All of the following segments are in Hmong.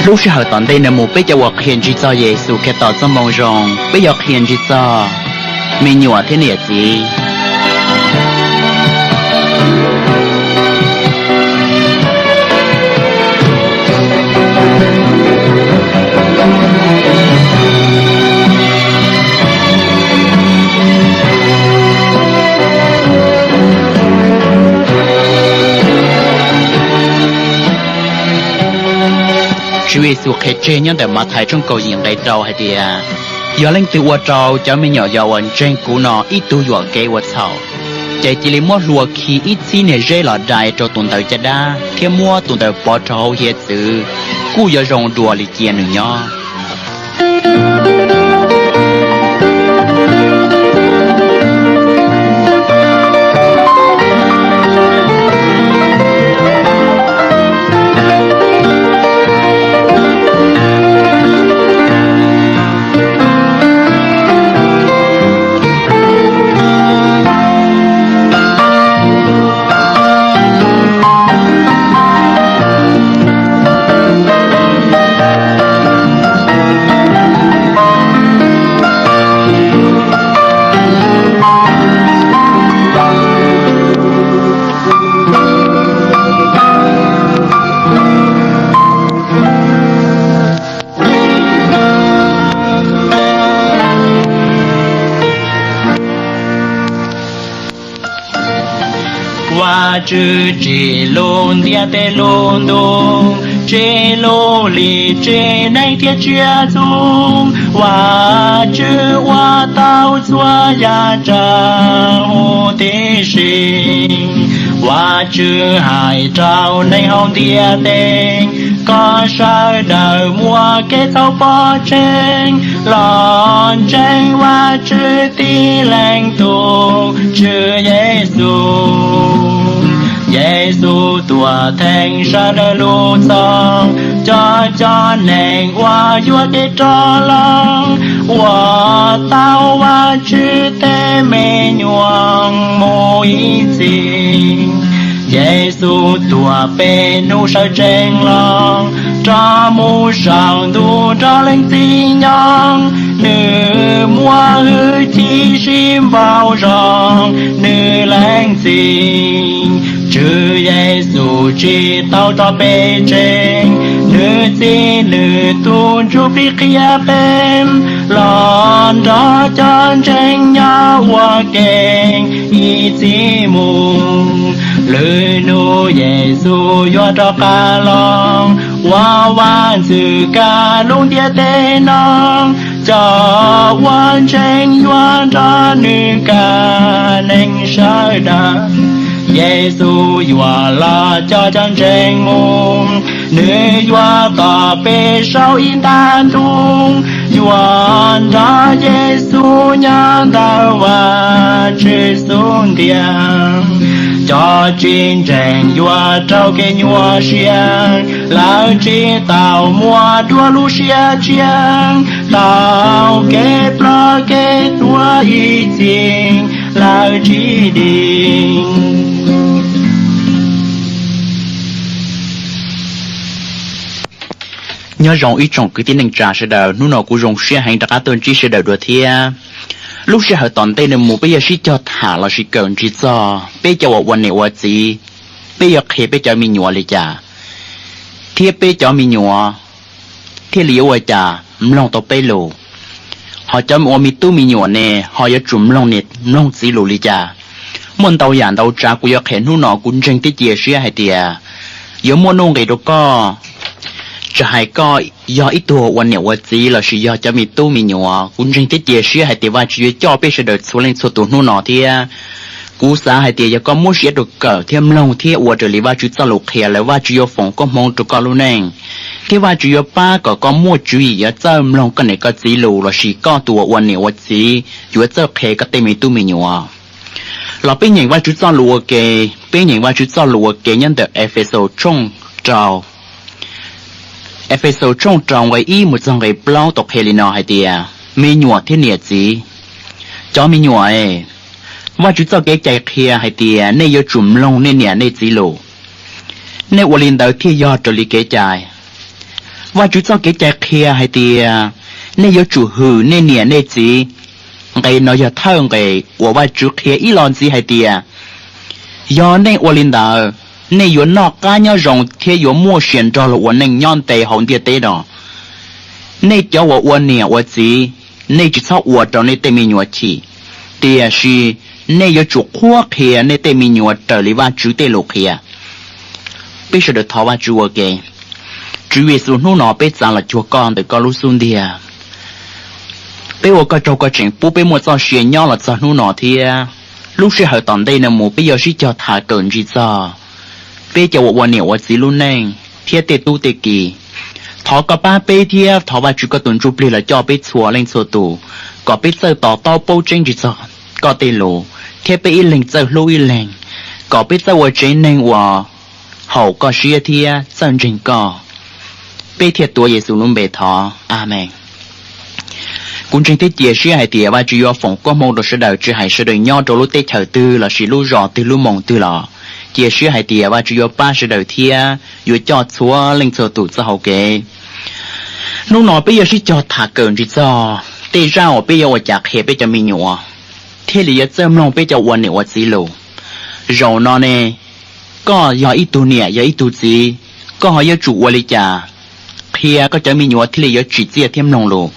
Lub sij hawm tom ntej no mus peb cov uas qhia ntsig txog Yexus Khetos txoj moo zoo, peb yuav qhia ntsig txog me nyuam thiab niam txiv. Tswv Yexus qhia tseg nyob ntawm Mathais tshooj kaum yim nqe rau hais tias, yog leej twg ua rau cov me nyuam yaus uas ntseeg kuv no ib tug yuam kev ua txhaum, ces cia li muab hlua khi ib txhib niag zeb los dai rau tus ntawd caj dab thiab muab tus ntawd pov rau hauv hiav txwv, kuj yuav zoo dua li cia nws nyob. Vajtswv tsim lub ntiaj teb lub ntuj, tsim lub hli tsim neeg thiab tsiaj txhu. Vajtswv ua tau txhua yam tsav huv tib si. Vajtswv hais rau neeg hauv ntiaj teb kom sawv daws muaj kev txaus pov tseg los ntseeg Vajtswv tib leeg tus Tswv Yexus. Yexus tuag theej sawv daws lub txhaum, coj cov neeg uas yuav kev rov los, ua tau Vajtswv tej me nyuam mus ib txhis. Yexus tuag peb hnub sawv tsees los, rov mus saum ntuj nrog Leej Txiv nyob. Nws muaj hwj chim sib npaug zoo nws Leej Txiv. Tswv Yexus tsis tau tso peb tseg, nws txib nws tus Ntsuj Plig qhia peb los nrog cov ntseeg nyob ua ke ib txhis mus. Lwm hnub Yexus yuav rov qab los ua vaj ntxwv kav lub ntiaj teb no. Cov uas ntseeg yuav nrog nws kav neeg sawv daws. Yexus yuav los coj cov ntseeg mus, nws yuav tos peb saum ib nta ntoo. Yuav nrog Yexus nyob ntawm Vajtswv xub ntiag. Cov tsis ntseeg yuav raug kev nyuaj siab, lawv tsis tau muaj dua lub siab tshiab, tau kev ploj kev tuag ib txhis lawv tsis dim. Nyob zoo ib tsoom kwv tij neej tsa sawv daws, hnub no kuv zoo siab heev rov qab tuaj ntsib sawv daws dua thiab. Lub sij hawm tom ntej no mus peb yuav sib cog tham lossis kawm ntsig txog peb cov uas ua niam ua txiv, peb yuav qhia peb cov me nyuam li cas, thiab peb cov me nyuam thiaj li yuav ua cas mloog tau peb lus. Ho cov uas me tub me nyuam ne ho yuav tsum mloog niam mloog txiv lus li cas. Muaj ntau yam ntau tsav kuv yuav qhia hnub no, kuv ntseeg thiab cia siab hais tias yuav muaj nuj nqis rau koj. Tsis hais koj yog ib tug ua niam ua txiv lossis yog cov me tub me nyuam, kuv ntseeg thiab cia siab hais tias Vajtswv yuav coj peb sawv daws txhua leej txhua tus hnub no thiab. Kuv xav hais tias yog koj muab siab rau kawm thiab mloog thiab ua raws li Vajtswv txoj lus qhia lawm, Vajtswv yuav foom koob hmoov rau koj lub neej, thiab Vajtswv yuav pab kom koj muaj tswv yim yuav txawj mloog koj niam koj txiv lus lossis koj tus uas ua niam ua txiv yuav txawj qhia koj tej me tub me nyuam. Los peb nyeem Vajtswv txoj lus ua ke, peb nyeem Vajtswv txoj lus ua ke nyob ntawm Efexus tshooj rau, Efexus tshooj rau nqe ib mus txog nqe plaub tau qhia li no hais tias, me nyuam thiab niam txiv. Cov me nyuam e, Vajtswv txoj kev cai qhia hais tias nej yuav tsum mloog nej niam nej txiv lus. Nej ua li ntawd thiaj yog raws li kev cai. Vajtswv txoj kev cai qhia hais tias, nej yuav tsum hwm nej niam nej txiv. Nqe no yog thawj nqe uas Vajtswv qhia ib los ntxiv hais tias, yog nej ua li ntawd, nej yuav noj qab nyob zoo thiab yuav muaj sia nrog luag ua neej nyob ntev hauv ntiaj teb no. Nej cov uas ua niam ua txiv, nej tsis txhob ua rau nej tej me nyuam chim, tiam sis nej yuav tsum qhuab qhia nej tej me nyuam raws li Vajtswv tej lus qhia. Peb sawv daws thov Vajtswv ua ke. Tswv Yexus, hnub no peb txav los cuag koj ntawm koj lub xub ntiag. Peb ua koj tsaug koj tseem pub peb muaj txoj sia nyob los txog hnub no thiab. Lub sij hawm tom ntej no mus peb yuav sib cog tham kawm ntsis txog peb cov uas ua niam ua txiv lub neej thiab tej tub tej ki. Thov koj pab peb thiab thov Vajtswv koj tus Ntsuj Plig los coj peb txhua leej txhua tus, kom peb txawj to taub paub tseeb ntsis txog koj tej lus, thiab peb ib leeg txawj hlub ib leeg, kom peb txawj ua tsev neeg uas haum koj siab thiab txawj ntseeg koj, peb thiaj tuav Yexus lub npe thov, Amees. Kuv ntseeg thiab cia siab hais tias Vajtswv yuav foom koob hmoov rau sawv daws, tsis hais sawv daws nyob rau lub teb chaws twg lossis lub zos twg lub moos twg los cia siab hais tias Vajtswv yuav pab sawv daws thiab yuav coj txhua leej txhua tus txoj hau kev. Hnub no peb yuav sib cog tham kawm ntsis txog tej zaj uas peb yuav ua cas qhia peb cov me nyuam thiaj li yuav txawj mloog peb cov ua niam ua txiv lus. Zaum no ne, koj yog ib tug niam yog ib tug txiv, koj ho yuav tsum ua li cas qhia koj cov me nyuam thiaj li yuav tsim txiaj thiab mloog lus,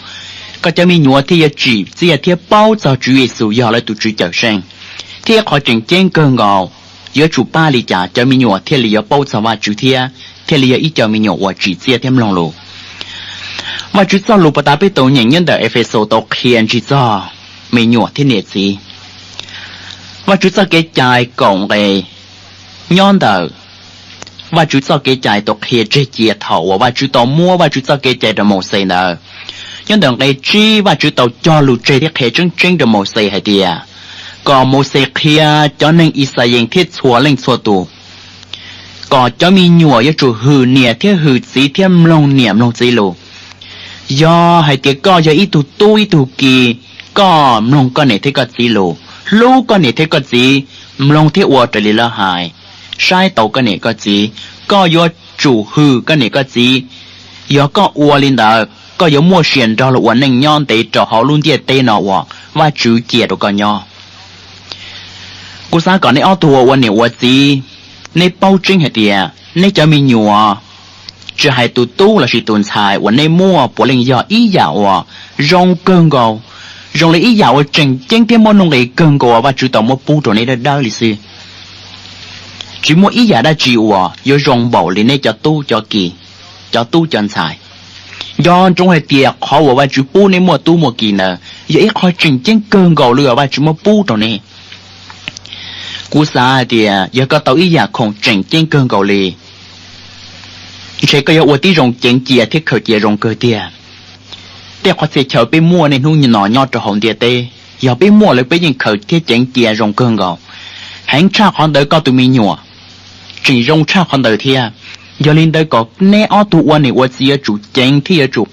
koj cov me nyuam thiaj yuav tsim txiaj thiab paub txog Tswv Yexus yog lawv tus Tswv Cawmseej, thiab ib qho tseem ceeb kawg nkaus yuav tsum pab li cas cov me nyuam thiaj li yuav paub txog Vajtswv thiab thiaj li yog ib co me nyuam uas tsim txiaj thiab mloog lus. Vajtswv txoj lus puag ta peb tau nyeem nyob ntawm Efexus tau qhia ntsis txog me nyuam thiab niam txiv. Vajtswv txoj kev cai kaum nqe nyob ntawm Vajtswv txoj kev cai tau qhia tseg cia thaum uas Vajtswv tau muab Vajtswv txoj kev cai rau Mauxes ntawd. Nyob ntawm nqe tsib Vajtswv tau cog lus tseg thiab qhia tseeb tseeb rau Mauxes hais tias, kom Mauxes qhia cov neeg Yixalayees thiab txhua leej txhua tus, kom cov me nyuam yuav tsum hwm niam thiab hwm txiv thiab mloog niam mloog txiv lus. Yog hais tias koj yog ib tug tub ib tug ki, koj mloog koj niam thiab koj txiv lus, hlub koj niam thiab koj txiv, mloog thiab ua raws li lawv hais, saib taus koj niam koj txiv, koj yuav tsum hwm koj niam koj txiv. Yog koj ua li ntawd, koj yuav muaj sia nrog luag ua neej nyob ntev rau hauv lub ntiaj teb no uas Vajtswv cia rau koj nyob. Kuv xav kom nej ob tug uas ua niam ua txiv, nej paub tseeb hais tias nej cov me nyuam, tsis hais tus tub lossis tus ntxhais uas nej muaj puav leej yog ib yam uas zoo kawg nkaus, zoo li ib yam uas tseem ceeb thiab muaj nuj nqis kawg nkaus uas Vajtswv tau muab pub rau nej dawb dawb li xwb. Tsis muaj ib yam dab tsi uas yuav zoo npaum li nej cov tub cov ki, cov tub cov ntxhais. Nco ntsoov hais tias qhov uas Vajtswv pub nej muaj tub muaj ki ntawd yog ib qho tseem ceeb kawg nkaus li uas Vajtswv muab pub rau nej. Kuv xav hais tias yog koj tau ib yam khoom tseem ceeb kawg nkaus li, ntshe koj yuav ua tib zoo ceev cia thiab khaws cia zoo kawg tiag. Tej qhov txhia chaw peb muaj niaj hnub no nyob rau hauv ntiaj teb, yog peb muaj lawm peb yeej khaws thiab ceev cia zoo kawg nkaus. Heev tshaj qhov ntawd koj tus me nyuam tseem zoo tshaj qhov ntawd thiab. Yog li ntawd kom neb ob tug ua niam ua txiv yuav tsum ceev thiab yuav tsum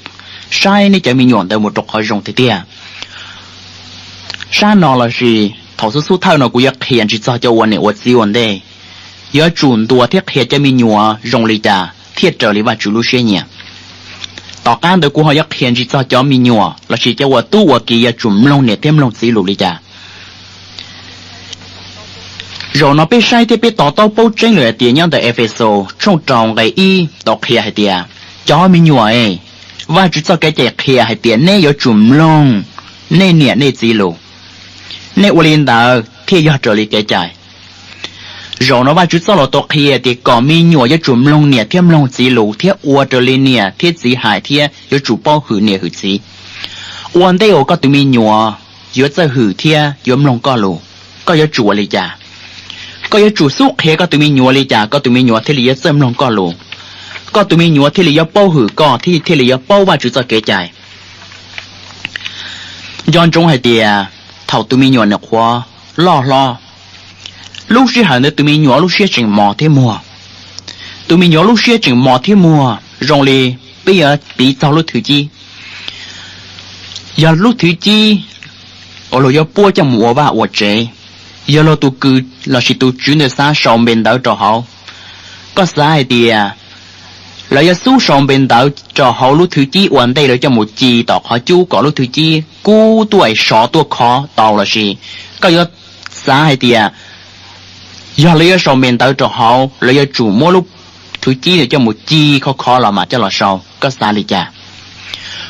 saib neb cov me nyuam ntawd mus rau qhov zoo tiag tiag. Sab no lossis thaum xub xub thawj no kuv yuav qhia ntsis txog cov ua niam ua txiv ua ntej, yuav tsum ntuas thiab qhia cov me nyuam zoo li cas thiaj raws li Vajtswv lub siab nyiam. Tom qab ntawd kuv ho yuav qhia ntsis txog cov me nyuam lossis cov ua tub ua ki yuav tsum mloog niam thiab mloog txiv lus li cas. Zaum no peb saib thiab peb to taub paub tseeb lawm hais tias nyob ntawm Efexus tshooj rau nqe ib tau qhia hais tias, cov me nyuam, Vajtswv txoj kev cai qhia hais tias neb yuav tsum mloog nej niam nej txiv lus, nej ua li ntawd thiaj yog raws li kev cai. Zaum no Vajtswv txoj lus tau qhia tias kom me nyuam yuav tsum mloog niam thiab mloog txiv lus thiab ua raws li niam thiab txiv hais thiab yuav tsum paub hwm niam hwm txiv. Ua ntej uas koj tus me nyuam yuav txawj hwm thiab yuav mloog koj lus, koj yuav tsum ua li cas? Koj yuav tsum xub qhia koj tus me nyuam li cas koj tus me nyuam thiaj li yuav txawj mloog koj lus, koj tus me nyuam thiaj li yuav paub hwm koj thiab thiaj li yuav paub Vajtswv txoj kev cai. Nco ntsoov hais tias thaum tus me nyuam nws qhuav loj hlob, lub sij hawm ntawd tus me nyuam lub siab tseem mos thiab muag. Tus me nyuam lub siab tseem mos thiab muag zoo li peb yuav piv txog lub thwv cib. Yog lub thwv cib uas luag yuav puab coj mus ua vaj ua tsev, yog luag tus kws lossis tus tswv ntawd xav sau npe ntawv rau hauv. Koj xav hais tias Lawv yuav xub sau npe ntawv rau hauv lub thwv cib ua ntej lawv coj mus ci tom qhov cub kom lub thwv cib kub tuaj es sov tuaj khov tau lossis koj yuav xav hais tias yog lawv yuav sau npe ntawv rau hauv, lawv yuav tsum muab lub thwv cib ntawd coj mus ci khov khov los mam coj los sau, koj xav li cas?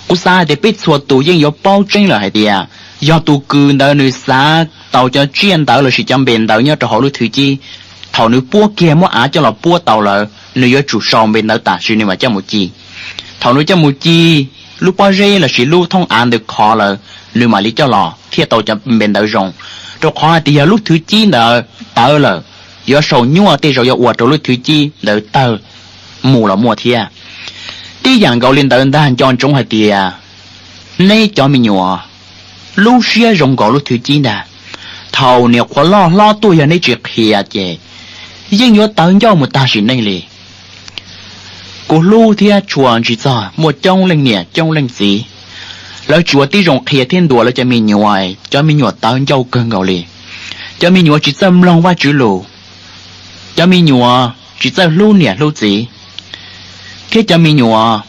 Kuv xav hais tias peb txhua tus yeej yuav paub tseeb lawm hais tias yog tus kws ntawd nws xav tau cov tsiaj ntawv lossis cov npe ntawv nyob rau hauv lub thwv cib, thaum nws puab kiag muab av coj los puab tau lawm, nws yuav tsum sau npe ntawv tam sim nws mam coj mus ci. Thaum nws coj mus ci, lub pob zeb lossis lub thoob av ntawd khov lawm, nws mam li coj los thiaj tau cov npe ntawv zoo. Rau qhov hais tias yog lub thwv cib ntawd tawv lawm, yuav sau nyuaj tej zaum yuav ua rau lub thwv cib ntawd tawg mus los muaj thiab. Tib yam nkaus li ntawd ntag, nco ntsoov hais tias neb cov me nyuam lub siab zoo nkaus lub thwv cib ntag. Thaum niam qhuav loj hlob tuaj yog neb tsis qhia ces yeej yuav tawv ncauj mus tag sim neej li. Kuv hlub thiab tshua ntsig txog muaj coob leej niam coob leej txiv, lawv tsis ua tib zoo qhia thiab ntuas lawv cov me nyuam, cov me nyuam tawv ncauj kawg nkaus li. Cov me nyuam tsis txawj mloog Vajtswv lus, cov me nyuam tsis txawj hlub niam hlub txiv, thiab cov me nyuam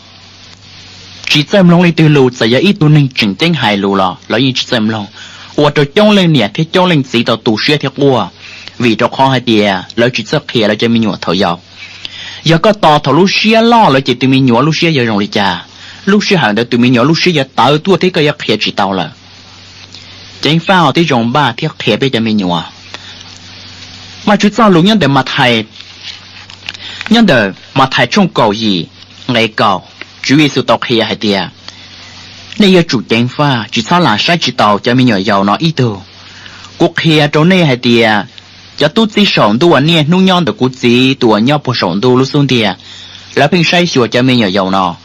tsis txawj mloog leej twg lus, txawm yog ib tug neeg tseem ceeb hais lus los lawv yeej tsis txawj mloog, ua rau coob leej niam thiab coob leej txiv tau tu siab thiab quaj, vim rau qhov hais tias lawv tsis txawj qhia lawv cov me nyuam thaum yau. Yog koj tos thaum lub siab loj lawm ces tus me nyuam lub siab yuav zoo li cas? Lub sij hawm ntawd tus me nyuam lub siab yuav tawv tuaj thiab koj yuav qhia tsis tau lawm. Ceev faj os, tib zoo npaj thiab qhia peb cov me nyuam. Vajtswv txoj lus nyob ntawm Mathais, nyob ntawm Mathais tshooj kaum yim nqe kaum, Tswv Yexus tau qhia hais tias, nej yuav tsum ceev faj, tsis txhob lam saib tsis taus cov me nyuam yaus no ib tug. Kuv qhia rau nej hais tias, cov tub txib saum ntuj uas niaj hnub nyob ntawm kuv Txiv tus uas nyob puag saum ntuj lub xub ntiag, lawv pheej saib xyuas cov me nyuam yaus no.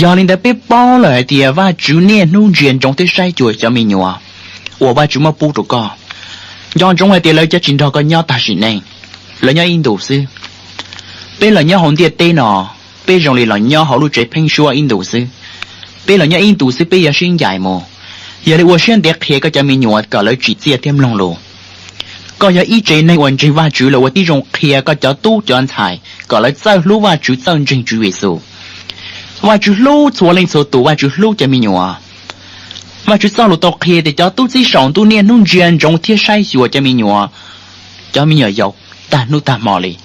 Yog li ntawd peb paub lawm hais tias Vajtswv niaj hnub ntsia ntsoov thiab saib xyuas cov me nyuam uas Vajtswv muab pub rau koj. Nco ntsoov hais tias lawv cov tsis nrog koj nyob tag sim neej, lawv nyob ib ntus xwb. Peb los nyob hauv ntiaj teb no, peb zoo li los nyob hauv lub tsev pheeb suab ib ntus xwb. Peb los nyob ib ntus xwb peb yuav sib ncaim mus. Yog li ua siab ntev qhia koj cov me nyuam kom lawv tsim txiaj thiab mloog lus. Koj yog ib tsev neeg uas ntseeg Vajtswv los ua tib zoo qhia koj cov tub cov ntxhais kom lawv txawj hlub Vajtswv, txawj ntseeg Tswv Yexus. Vajtswv hlub txhua leej txhua tus, Vajtswv hlub cov me nyuam. Vajtswv txoj lus tau qhia tias cov tub txib saum ntuj niaj hnub ntsia ntsoov thiab saib xyuas cov me nyuam, cov me nyuam yaus tag hnub tag hmo li.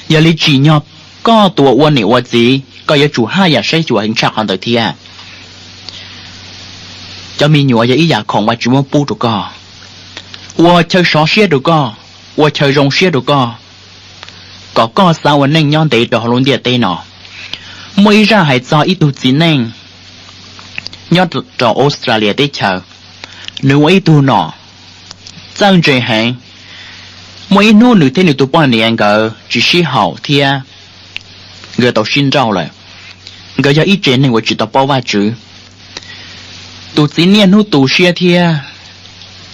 Yog li tsim nyog koj tus ua niam ua txiv koj yuav tsum haj yam saib xyuas heev tshaj qhov ntawd thiab. Cov me nyuam yog ib yam khoom Vajtswv muab pub rau koj, ua chaw sov siab rau koj, ua chaw zoo siab rau koj, kom koj xav ua neej nyob ntev rau hauv lub ntiaj teb no. Muaj ib zaj hais txog ib tug txiv neej nyob rau Australia teb chaws, nws ua ib tug nom txawj ntse heev. Muaj ib hnub nws thiab nws tus poj niam nkawd tsis sib haum thiab nkawd tau sib nrauj lawm. Nkawd yog ib tsev neeg uas tsis tau paub Vajtswv. Tus txiv niaj hnub tu siab thiab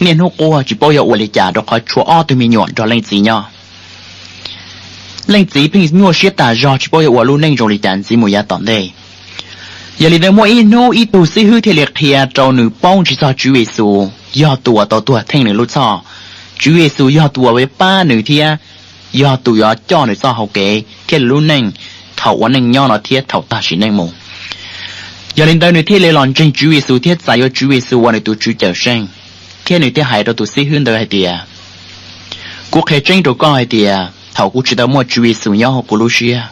niaj hnub quaj tsis paub yuav ua li cas rau qhov tshuav ob tug me nyuam nrog leej txiv nyob. Leej txiv pheej nyuaj siab tas zog tsis paub yuav ua lub neej zoo li cas ntxiv mus yav tom ntej. Yog li ntawd muaj ib hnub ib tug xib hwb thiaj li qhia rau nws paub ntsig txog Tswv Yexus yog tus uas tau tuag theej nws lub txhoj. Tswv Yexus yog tus uas pab nws thiab yog tus yuav coj nws txoj hau kev thiab lub neej thaum ua neej nyob no thiab thaum tag sim neej mus. Yog li ntawd nws thiaj li los ntseeg Tswv Yexus thiab txais yuav Tswv Yexus ua nws tus Tswv Cawmseej, thiab nws thiaj hais rau tus xib hwb ntawd hais tias, kuv qhia tseeb rau koj hais tias thaum kuv tsis tau muaj Tswv Yexus nyob hauv kuv lub siab,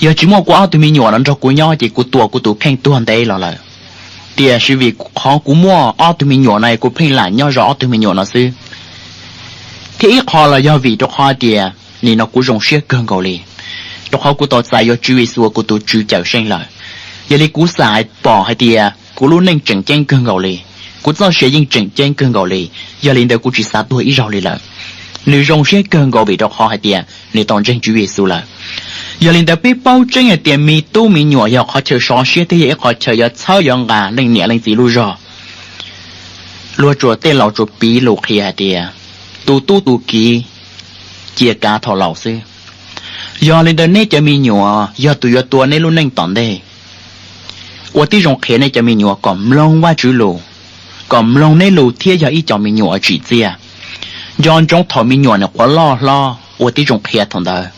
yog tsis muaj kuv ob tug me nyuam no nrog kuv nyob ces kuv tua kuv tus kheej tuag ntev los lawm. Tiam sis vim qhov kuv muaj ob tug me nyuam no kuv pheej lam nyob zov ob tug me nyuam no xwb. Thiab ib qho los yog vim rau qhov hais tias nim no kuv zoo siab kawg nkaus li, rau qhov kuv tau txais yuav Tswv Yexus ua kuv tus Tswv Cawmseej lawm. Yog li kuv xam pom hais tias kuv lub neej tseem ceeb kawg nkaus li, kuv txoj sia yeej tseem ceeb kawg nkaus li, yog li ntawd kuv tsis xav tuag ib zaug li lawm. Nws zoo siab kawg nkaus vim rau qhov hais tias nws tau ntseeg Tswv Yexus lawm. Yog li ntawd peb paub tseeb hais tias me tub me nyuam yog qhov chaw sov siab thiab yog ib qhov chaw yuav txhawb yuav nqa leej niam leej txiv lub zog. Luag tsuas tej laus tsuas piv lus qhia hais tias, tus tub tus kiv cia kav thaum laus xwb. Yog li ntawd neb cov me nyuam yog tus yuav tua neb lub neej tom ntej. Ua tib zoo qhia nej cov me nyuam kom mloog Vajtswv lus, kom mloog neb lus thiab yog ib co me nyuam tsim txiaj. Nco ntsoov thaum me nyuam nws qhuav loj hlob ua tib zoo qhia thaum ntawd.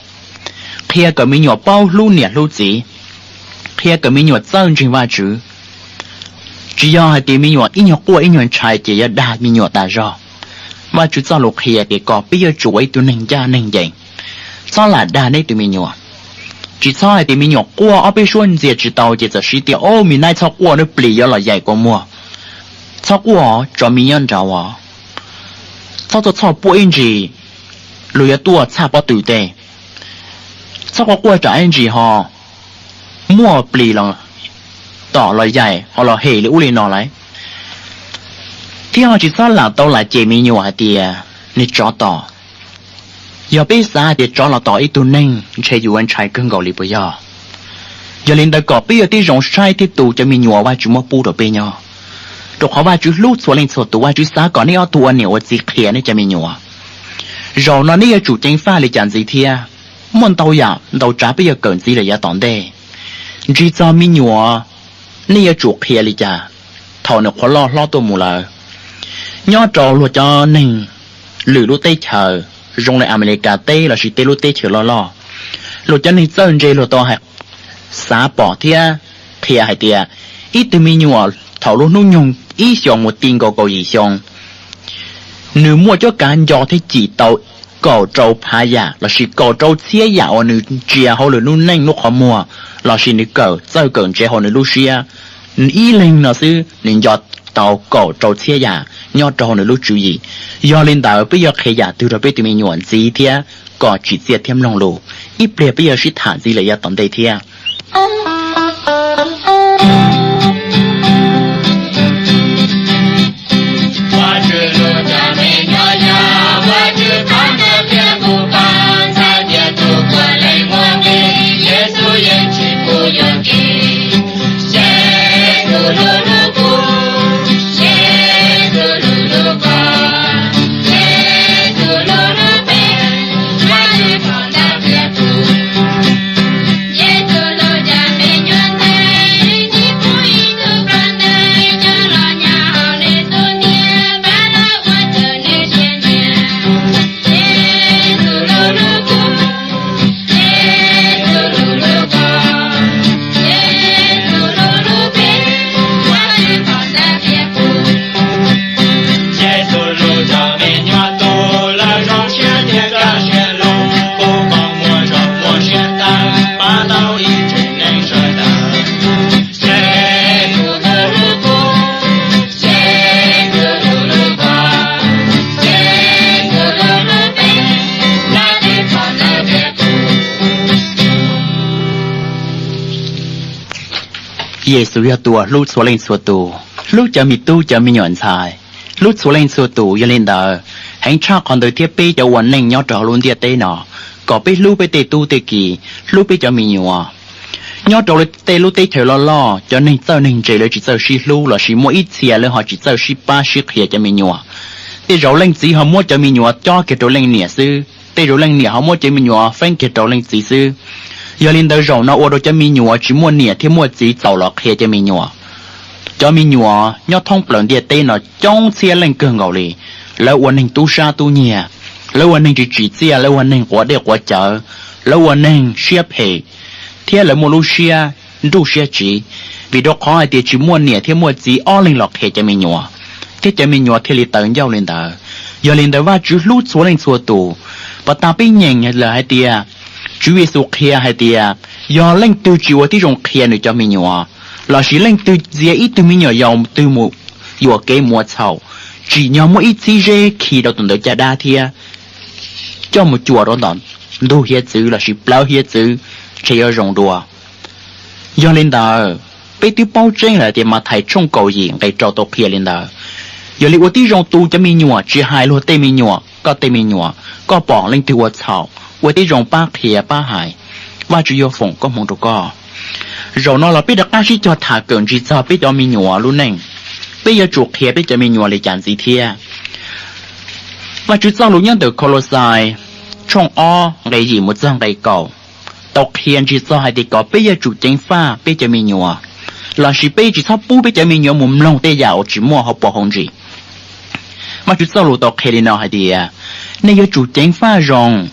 qhia kom me nyuam paub hlub niam hlub txiv, qhia kom me nyuam txawj ntseeg Vajtswv. Tsis yog hais tias me nyuam ib nyuag quaj ib nyuag ntshai ces yuav dag me nyuam tas zog. Vajtswv txoj lus qhia tias kom peb yuav tsum ua ib tug neeg ncaj neeg ncees, txhob lam dag nej tus me nyuam. Tsis txhob hais tias me nyuam quaj ob peb suab ntxias tsis tau ces txawm siv tias, Au, me nyuam txhob quaj, nws plis yuav los yaim kua muag. Txhob quaj, tso me nyob nraud os. Txhob tuaj txhoj puab ib ntsis, luag yuav tuaj txhaj pob tw tej. Txhob quaj quaj tsam ib ntsis ho muaj plis los tom los yaim ho los hem li ub li no lawm. Thiab ho tsis txhob lam tau lam cem me nyuam hais tias nws tsov tom. Yog peb xav hais tias tsov los tom ib tug neeg ntshe yuav ntshai kawg nkaus li puas yog? Yog li ntawd kom peb yuav tib zoo saib thiab tu cov me nyuam Vajtswv muab pub rau peb nyob. Rau qhov Vajtswv hlub txhua leej txhua tus, Vajtswv xav kom nej ob tug ua niam ua txiv qhia nej cov me nyuam. Zaum no nej yuav tsum ceev faj li cas ntxiv thiab? Muaj ntau yam ntau tsav peb yuav kawm ntxiv lawm yav tom ntej. Ntsig txog me nyuam, nej yuav tsum qhia li cas thaum nws qhuav loj hlob tuaj mus lawm? Nyob rau luag cov neeg lwm lub teb chaws zoo li Amelikas teb lossis tej lub teb chaws loj loj, luag cov neeg txawj ntse luag tau hais, xav pom thiab qhia hais tias ib tug me nyuam thaum lub hnub nyoog ib xyoos mus ti nkaus kaum yim xyoo, nws muaj cuab kav nco thiab cim tau kaum rau phav yam lossis kaum rau txhiab yam uas nws ntsia hauv lwm lub neej lub qhov muag lossis nws kawm txawj kawm ntse hauv nws lub siab. Ib leeg no xwb nws nco tau kaum rau txhiab yam nyob rau hauv nws lub tswv yim. Yog li ntawd peb yuav qhia yam twg rau peb tus me nyuam ntxiv thiab kom tsim txiaj thiab mloog lus? Ib pliag peb yuav sib tham ntxiv lawm yav tom ntej thiab. Yexus yog tus uas hlub txhua leej txhua tus, hlub cov me tub cov me nyuam ntxhais, hlub txhua leej txhua tus. Yog li ntawd, heev tshaj qhov ntawd thiab peb cov ua neej nyob rau hauv lub ntiaj teb no, kom peb hlub peb tej tub tej ki, hlub peb cov me nyuam. Nyob rau tej lub teb chaws loj loj, cov neeg txawj neeg ntse lawv tsis txawj sib hlub lossis muaj ib txhia lawv ho tsis txawj sib pab sib qhia cov me nyuam. Tej zaum leej txiv ho muab cov me nyuam cob kiag rau leej niam xwb, tej zaum leej niam ho muab cov me nyuam feeb kiag rau leej txiv xwb. Yog li ntawd zaum no ua rau cov me nyuam tsis muaj niam thiab muaj txiv txaus los qhia cov me nyuam. Cov me nyuam nyob thoob plaws ntiaj teb no coob txhiab leej kawg nkaus li, lawv ua neeg tub sab tub nyiag, lawv ua neeg tsis tsim txiaj, lawv ua neeg quav dej quav cawv, lawv ua neeg siab phem, thiab lawv muaj lub siab nruj siab tsiv, vim rau qhov hais tias tsis muaj niam thiab muaj txiv ob leeg los qhia cov me nyuam, thiab cov me nyuam thiaj li tawv ncauj li ntawd. Yog li ntawd Vajtswv hlub txhua leej txhua tus. Puas tas peb nyeem lawm hais tias Tswv Yexus qhia hais tias, yog leej twg tsis ua tib zoo qhia nws cov me nyuam, lossis leej twg ntxias ib tug me nyuam yaus twg mus yuam kev muav txhaum, tsim nyog muaj ib txhib zeb khi rau tus ntawd caj dab thiab coj mus cuam rau ntawm ntug hiav txwv lossis plawv hiav txwv, ntshe yuav zoo dua. Yog li ntawd, peb twb paub tseeb lawm tias Mathais tshooj kaum yim nqe rau tau qhia li ntawd. Yog li ua tib zoo tu cov me nyuam, tsis hais luag tej me nyuam, koj tej me nyuam, koj pom leej twg ua txhaum, ua tib zoo pab qhia pab hais, Vajtswv yuav foom koob hmoov rau koj. Zaum no los peb rov qab sib cog tham kawm ntsig txog peb cov me nyuam lub neej, peb yuav tsum qhia peb cov me nyuam li cas ntxiv thiab. Vajtswv txoj lus nyob ntawm Kaulauxais tshooj ob nqe yim mus txog nqe kaum tau qhia ntsig txog hais tias kom peb yuav tsum ceev faj peb cov me nyuam, lossis peb tsis txhob pub peb cov me nyuam mus mloog tej yam uas tsis muaj hauv paus hauv ntsis. Vajtswv txoj lus tau qhia li no hais tias, nej yuav tsum ceev faj zoo,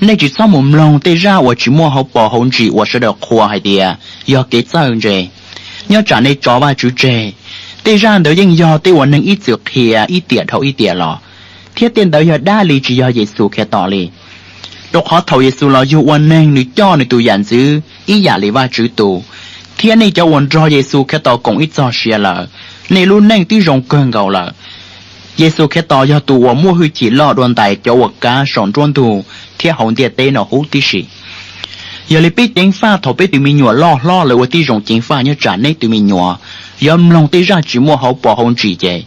Nej tsis txhob mus mloog tej zaj uas tsis muaj hauv paus hauv ntsis uas sawv daws qhuas hais tias yog kev txawj ntse. Nyob tsam nej tso Vajtswv tseg, tej zaj ntawd yeej yog tej uas neeg ib txwm qhia ib tiam dhau ib tiam los, thiab tej ntawd yog dab li tsis yog Yexus Khetos li. Rau qhov thaum Yexus los yug ua neeg, nws coj nws tus yam ntxwv ib yam li Vajtswv tus, thiab nej cov uas nrog Yexus Khetos koom ib txog sia lawm, nej lub neej twb zoo kawg nkaus lawm. Yexus Khetos yog tus uas muaj hwj chim loj dua ntais cov uas kav saum nruab ntug thiab hauv ntiaj teb no huv tib si. Yog li peb ceev faj thaum peb tus me nyuam loj hlob lawv ua tib zoo ceev faj nyob tsam nej tus me nyuam yuav mloog tej zaj tsis muaj hauv paus hauv ntsis ces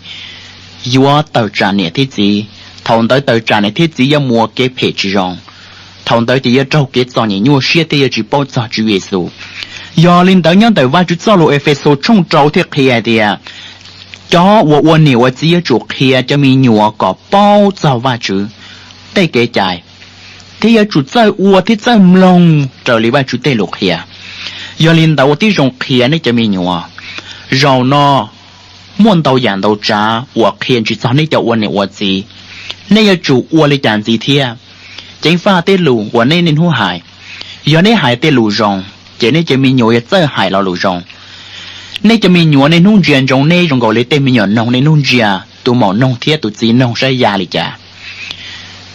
yuav tawm tsam niam thiab txiv. Thaum ntawd tawm tsam niam thiab txiv yuav mus ua kev phem tsis zoo. Thaum ntawd ces yuav raug kev txom nyem nyuaj siab thiab yuav tsis paub txog Tswv Yexus. Yog li ntawd nyob ntawm Vajtswv txoj lus Efexus tshooj rau thiaj qhia hais tias cov uas ua niam ua txiv yuav tsum qhia cov me nyuam kom paub txog Vajtswv tej kev cai, thiab yuav tsum txawj ua thiab txawj mloog raws li Vajtswv tej lus qhia. Yog li ntawd ua tib zoo qhia nej cov me nyuam. Zaum no muaj ntau yam ntau tsav uas qhia ntsis txog nej cov ua niam ua txiv, nej yuav tsum ua li cas ntxiv thiab. Ceev faj tej lus uas nej niaj hnub hais. Yog nej hais tej lus zoo, ces nej cov me nyuam yuav txawj hais lo lus zoo. Nej cov me nyuam niaj hnub ntsia ntsoov nej zoo nkaus li tej me nyuam noog niaj hnub ntsia tus maum noog thiab tus txiv noog saib ya li cas.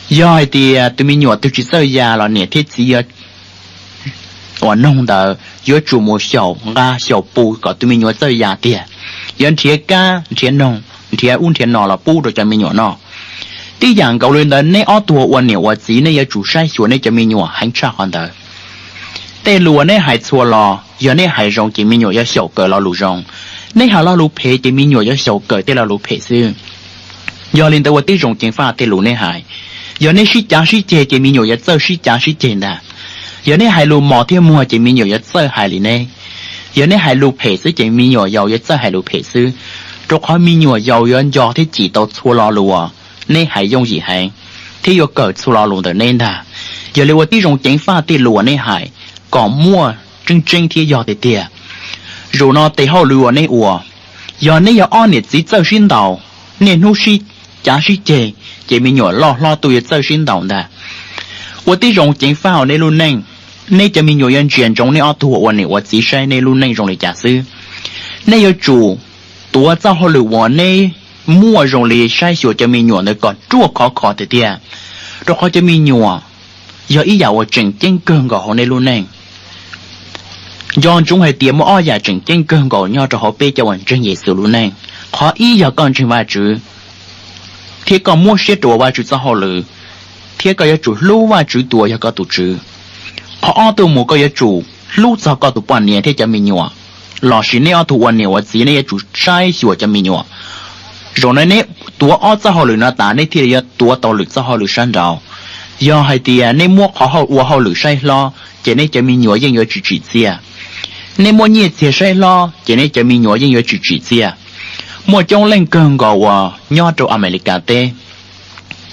Yog hais tias tus me nyuam twg tsis txawj ya los niam thiab txiv uas noog ntawd yuav tsum mus xyaum nqa xyaum pus kom tus me nyuam txawj ya tiag. Yuav nrhiav kab nrhiav noog, nrhiav ub nrhiav no los pub rau cov me nyuam noj. Tib yam nkaus li ntawd nej ob tug ua niam ua txiv nej yuav tsum saib xyuas nej cov me nyuam heev tshaj qhov ntawd. Tej lus uas nej hais txhua los yog nej hais zoo ces me nyuam yuav xyaum kawm lo lus zoo. Nej hais lo lus phem ces me nyuam yuav xyaum kawm tej lo lus phem xwb. Yog li ntawd ua tib zoo ceev faj tej lus nej hais. Yog nej sib cav sib ceg ces me nyuam yuav txawj sib cav sib ceg ntag. Yog nej hais lus mos thiab muag ces me nyuam yuav txawj hais li nej. Yog nej hais lus phem xwb ces me nyuam yaus yuav txawj hais lus phem xwb. Rau qhov me nyuam yaus yuav nco thiab cim tau txhua lo lus uas nej hais yooj yim heev, thiab yuav kawm txhua lo lus ntawm nej ntag. Yog li ua tib zoo ceev faj tej lus uas nej hais kom muaj tseeb tseeb thiab yog tiag tiag. Zaum no tes hauj lwm uas nej ua, yog nej yog ob niam txiv txawj sib ntaus, niaj hnub sib cav sib ceg, ces me nyuam loj hlob tuaj yuav txawj sib ntaus ntag. Ua tib zoo ceev faj hauv nej lub neej, nej cov me nyuam yuav ntsia ntsoov nej ob tug ua niam ua txiv saib nej lub neej zoo li cas xwb. Nej yuav tsum tuav txoj hauj lwm uas nej muaj zoo li saib xyuas cov me nyuam ntawd kom ruaj khov kho tiag tiag, rau qhov cov me nyuam yog ib yam uas tseem ceeb kawg nkaus hauv nej lub neej. Nco ntsoov hais tias muaj ob yam tseem ceeb kawg nkaus nyob rau hauv peb cov uas ntseeg Yexus lub neej. Qhov ib yog koj ntseeg Vajtswv, thiab koj muab siab rau ua Vajtswv txoj hauj lwm, thiab koj yuav tsum hlub Vajtswv tus uas yog koj tus Tswv. Qhov ob tuaj mus koj yuav tsum hlub txog koj tus poj niam thiab cov me nyuam, lossis nej ob tug ua niam ua txiv nej yuav tsum saib xyuas cov me nyuam. Zaum no nej tuav ob txoj hauj lwm no tas nej thiaj li yuav tuav tau lwm txoj hauj lwm sab nraud. Yog hais tias nej muab qhov ua hauj lwm saib hlob ces nej cov me nyuam yeej yuav tsis tsim txiaj. Nej muab nyiaj txiag saib hlob ces nej cov me nyuam yeej yuav tsis tsim txiaj. Muaj coob leej kawg nkaus uas nyob rau Amelikas teb,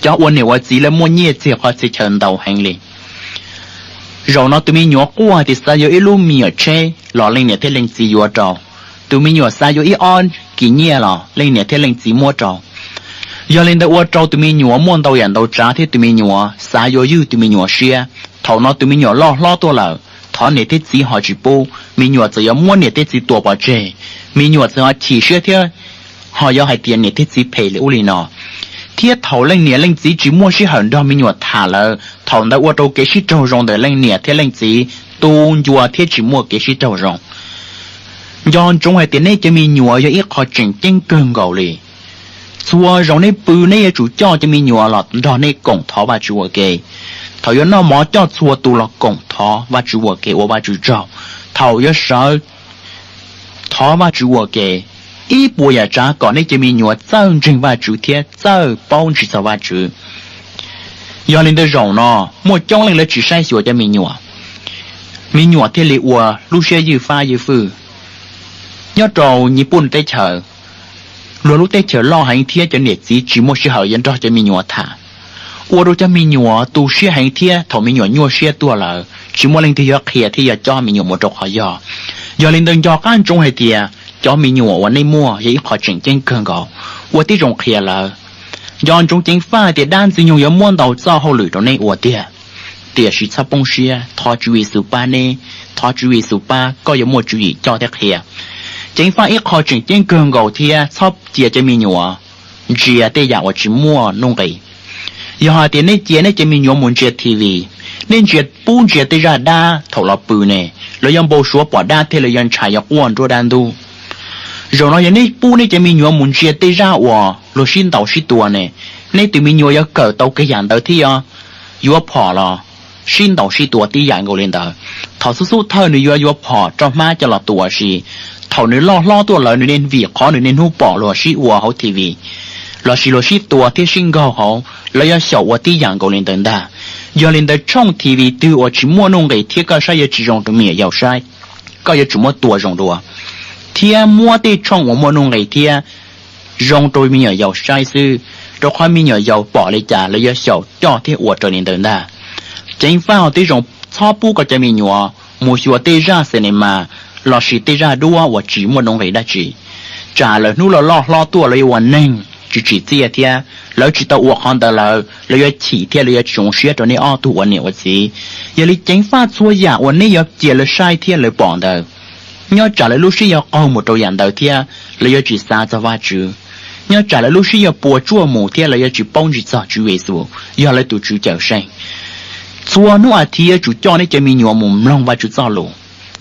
cov ua niam ua txiv lawv muaj nyiaj txiag qhov txhia chaw ntau heev li. Zaum no tus me nyuam quaj hais tias xav yuav ib lub me nyuam tsheb los leej niam thiab leej txiv yuav rau. Tus me nyuam xav yuav ib ob kis nyiaj los leej niam thiab leej txiv muab rau. Yog li ntawd ua rau tus me nyuam muaj ntau yam ntau tsav thiab tus me nyuam xav yuav ywj tus me nyuam siab. Thaum no tus me nyuam loj hlob tuaj lawm, thov niam thiab txiv ho tsis pub, me nyuam txawm yuav muab niam thiab txiv tua pov tseg, me nyuam txawm ho chim siab thiab ho yuav hais tias niam thiab txiv phem li ub li no. Thiab thaum leej niam leej txiv tsis muaj sij hawm nrog me nyuam tham lawm, thaum ntawd ua rau kev sib raug zoo ntawm leej niam thiab leej txiv tu ncua thiab tsis muaj kev sib raug zoo. Nco ntsoov hais tias nej cov me nyuam yog ib qho tseem ceeb kawg nkaus li. Txhua zaus nej pw nej yuav tsum coj cov me nyuam los nrog nej koom thov Vajtswv ua ke. Thaum yuav noj mov coj txhua tus los koom thov Vajtswv ua ke ua Vajtswv tsaug. Thaum yuav sawv thov Vajtswv ua ke, ib puas yam tsav kom nej cov me nyuam txawj ntseeg Vajtswv thiab txawj paub ntsis txog Vajtswv. Yog li ntawd zaum no muaj coob leej lawv tsis saib xyuas cov me nyuam, me nyuam thiaj li ua lub siab ywj fab ywj fwj. Nyob rau Nyij Pooj teb chaws, luag lub teb chaws loj heev thiab cov niam txiv tsis muaj sij hawm yuav nrog cov me nyuam tham, ua rau cov me nyuam tu siab heev thiab thaum me nyuam nyuaj siab tuaj lawm tsis muaj leej twg yuav qhia thiab yuav cob me nyuam mus rau qhov yog. Yog li ntawd nco qab ntsoov hais tias cov me nyuam uas nej muaj yog ib qho tseem ceeb kawg nkaus, ua tib zoo qhia lawv. Nco ntsoov ceev faj hais tias dab Ntxwg Nyoog yuav muab ntau txoj hauj lwm rau nej ua tiag. tiam sis txhob poob siab, thov Tswv Yexus pab neb, thov Tswv Yexus pab koj yuav muaj tswv yim coj thiab qhia. Ceev faj ib qho tseem ceeb kawg nkaus thiab, txhob cia cov me nyuam ntsia tej yam uas tsis muaj nuj nqis. Yog hais tias nej cia nej cov me nyuam mus ntsia T V, nej ntsia pub ntsia tej zaj dab thaum los pw ne, lawv yuav npau suav pom dab thiab lawv yuav ntshai yuav quaj nruab dab ntub. Zaum no yog nej pub nej cov me nyuam mus ntsia tej zaj uas luag sib ntaus sib tua ne, nej tus me nyuam yuav kawm tau kiag yam ntawd thiab yuav phom los sib ntaus sib tua tib yam nkaus li ntawd. Thaum xub xub thawj nws yuav yuav phom rau hmab coj los tua, tab sis thaum nws loj hlob tuaj lawm nws niaj vim qhov nws niaj hnub pom luag sib ua hauv T V lossis luag sib tua thiab sib nkaug hauv, lawv yuav xyaum ua tib yam nkaus li ntawd ntag. Yog li ntawd tshooj T V twg uas tsis muaj nuj nqis thiab koj saib yuav tsis zoo rau me nyuam yaus saib, koj yuav tsum muab tua zoo dua, thiab muab tej tshooj uas muaj nuj nqis thiab zoo rau me nyuam yaus saib xwb, rau qhov me nyuam yaus pom li cas lawv yuav xyaum coj thiab ua raws li ntawd ntag. Ceev faj hais tias zoo txhob pub koj cov me nyuam mus xyuas tej zaj cinema lossis tej zaj duab uas tsis muaj nuj nqis dab tsi, tsam lawv hnub loj loj hlob tuaj lawv yuav ua neeg tsis tsim txiaj thiab lawv tsis tau ua qhov ntawd lawm, lawv yuav chim thiab lawv yuav tsis zoo siab rau nej ob tug ua niam ua txiv. Yog li ceev faj txhua yam uas nej yuav cia lawv saib thiab lawv pom ntawd, nyob tsam lawv lub siab yuav qaug mus rau yam ntawd thiab lawv yuav tsis xav txog Vajtswv. Nyob tsam lawv lub siab yuav puas tsuaj mus thiab lawv yuav tsis paub ntsis txog Tswv Yexus yog lawv tus Tswv cawm seej. Txhua hnub a thiv yuav tsum coj nej cov me nyuam mus mloog Vajtswv txoj lus,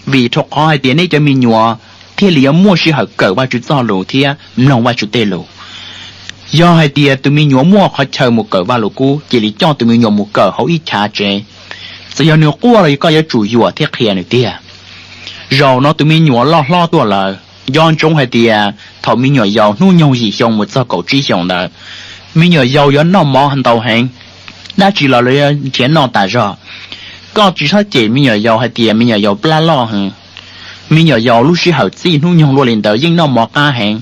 vim rau qhov hais tias nej cov me nyuam thiaj li yuav muaj sij hawm kawm Vajtswv txoj lus thiab mloog Vajtswv tej lus. Yog hais tias tus me nyuam muaj qhov chaw mus kawm Vajluskub, cia li coj tus me nyuam mus kawm hauv ib chav tsev. Txawm yog nws quaj los koj yuav tsum yuam thiab qhia nws tiag. Zaum no tus me nyuam loj hlob tuaj lawm, nco ntsoov hais tias thaum me nyuam yaus hnub nyoog yim xyoo mus txog kaum tsib xyoos ntawd, me nyuam yaus yuav noj mov ntau heev, dab tsi los lawv yuav nrhiav noj tas zog. Koj tsis txhob cem me nyuam yaus hais tias me nyuam yaus plab loj heev. Me nyuam yaus lub sij hawm txij hnub nyoog luaj li ntawd yeej noj mov qab heev.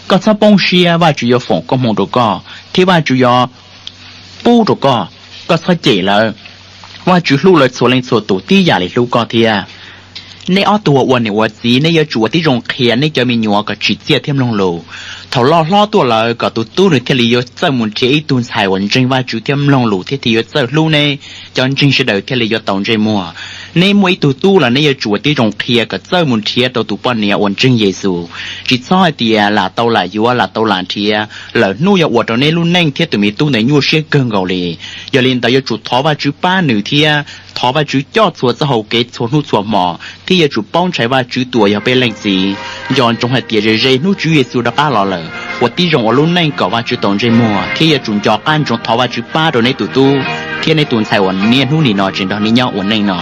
Koj txhob poob siab, Vajtswv yuav foom koob hmoov rau koj thiab Vajtswv yuav pub rau koj. Koj txhob cem lawv, Vajtswv hlub lawv txhua leej txhua tus tib yam li hlub koj thiab. Nej ob tug ua niam ua txiv nej yuav tsum ua tib zoo qhia nej cov me nyuam kom tsim txiaj thiab mloog lus. Thaum loj hlob tuaj lawm kom tus tub nws thiaj li yuav txawj mus nrhiav ib tug ntxhais uas ntseeg Vajtswv thiab mloog lus thiab thiaj yuav txawj hlub nej cov ntseeg sawv daws thiaj li yuav tau ntsej muag. Nej muaj ib tug tub los nej yuav tsum ua tib zoo qhia kom txawj mus nrhiav rau tus poj niam uas ntseeg Yexus. Tsis txhob hais tias lam tau lam yuav lam tau lam nrhiav, lawm hnub yuav ua rau nej lub neej thiab tus me tub ntawd nyuaj siab kawg nkaus li. Yog li ntawd yuav tsum thov Vajtswv pab nws thiab thov Vajtswv coj txhua txoj hau kev txhua hnub txhua hmo, thiab yuav tsum paub ntshai Vajtswv tus uas yog peb leej txiv. Nco ntsoov hais tias ze ze hnub Tswv Yexus rov qab los lawm, ua tib zoo ua lub neej kom Vajtswv tau ntsej muag thiab yuav tsum nco qab ntsoov thov Vajtswv pab rau nej tus tub thiab nej tus ntxhais uas niaj hnub nim no tseem nrog nej nyob ua neej no.